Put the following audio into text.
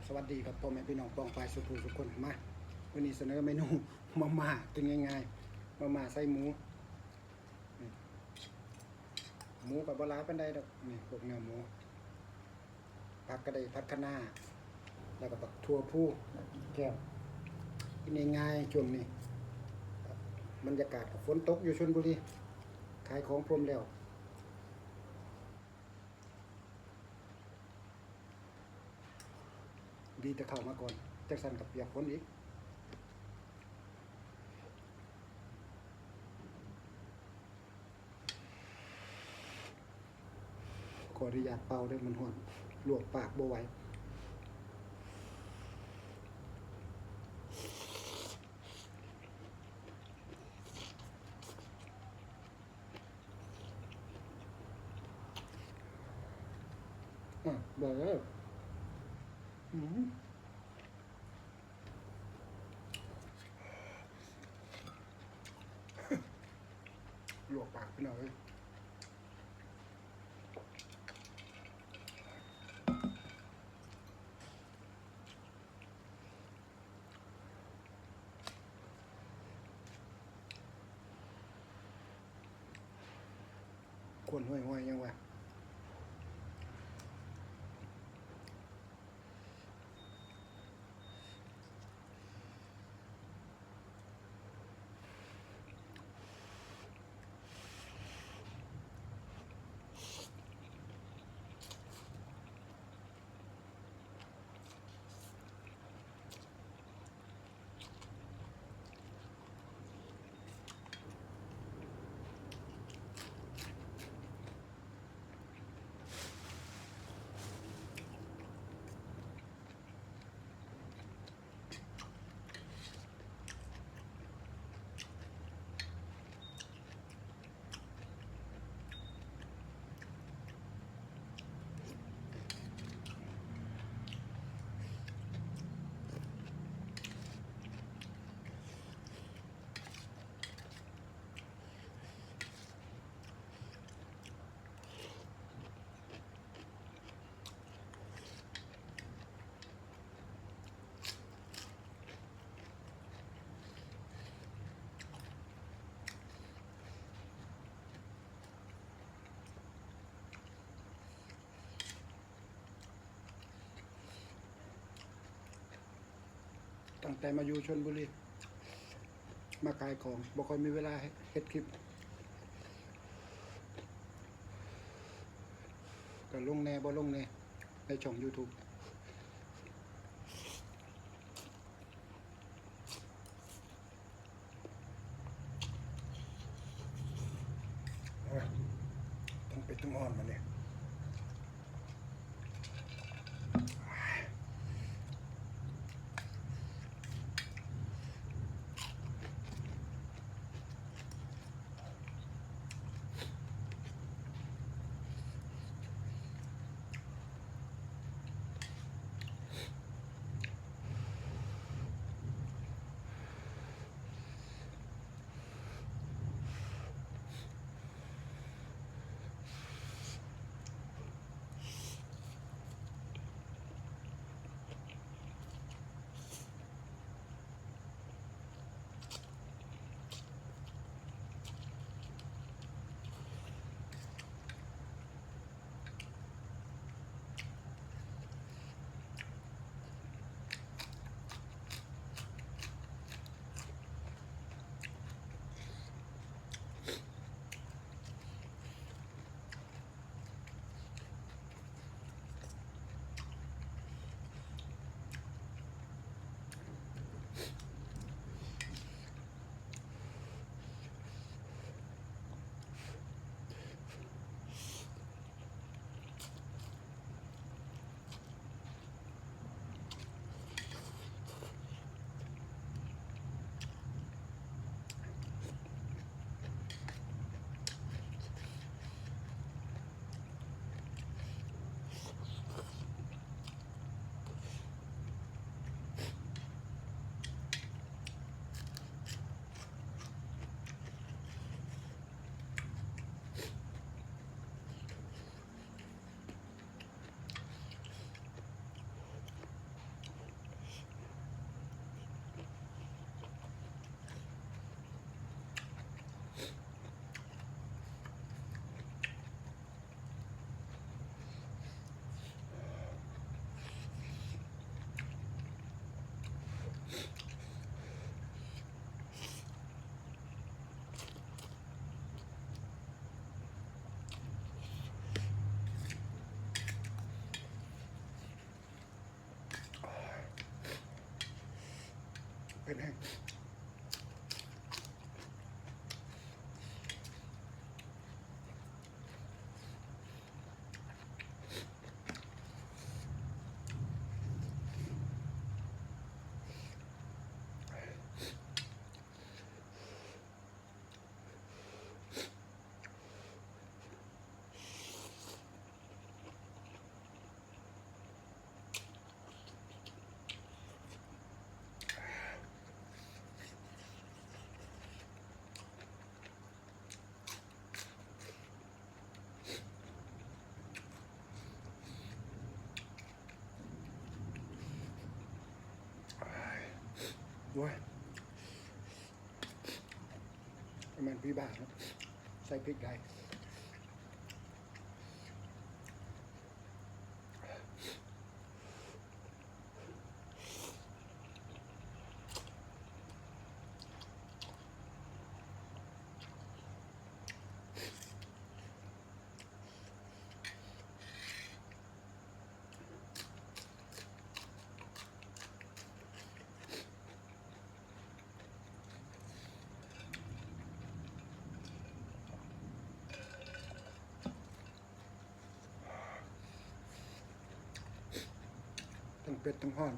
ສະຫວັດດີຄັບ ພໍ່ແມ່ພີ່ນ້ອງປ້ອງປາຍສູ່ຜູ້ສູ່ຄົນ. ມາ ມື້ນີ້ສະເໜີເມນູມາມ່າ ກິນງ່າຍໆ ມາມ່າໃສ່ໝູ. ນີ້ ໝູກໍບໍ່ຫຼາຍປານໃດດອກ. ນີ້ ພວກເນື້ອໝູ ຜັກກະໄດ້ ຜັກຄະນ້າ ແລ້ວກໍບັກຖົ່ວພູແກມ ກິນງ່າຍໆ ຊ່ວງນີ້. ບັນຍາກາດກໍຝົນຕົກຢູ່ຊົນບຸລີ ຂາຍຂອງພົມແລ້ວ. ດີແຕ່ເຂົ້າມາກ່ອນ ຈັ່ງຊັ້ນກໍປຽກຝົນອີກ. ຂໍອະນຸຍາດເປົ່າເດີ້ ມັນຮ້ອນ ລວກປາກບໍ່ໄຫວ. ອະ ໄດ້ແລ້ວ. ອືມ ລວກປາກ ພີ່ນ້ອງເອີຍ. ຄວັນຫ້ວຍໆ ຫຍັງວະ. ຕັ້ງແຕ່ມາຢູ່ຊົນບຸລີ ມາຂາຍຂອງ ບໍ່ຄ່ອຍມີເວລາເຮັດຄລິບ ກໍລົງແດ່ບໍ່ລົງແດ່ໃນຊ່ອງຢູທູບ. ທັງເປັດທັງອ່ອນບາດນີ້. ເ ເຜັດແຮງ. ໂອ້ຍ ແມ່ນຜີບ້າເນາະ ໃສ່ພິກໄດ້. ທັງເຜັດທັງຮ້ອນ.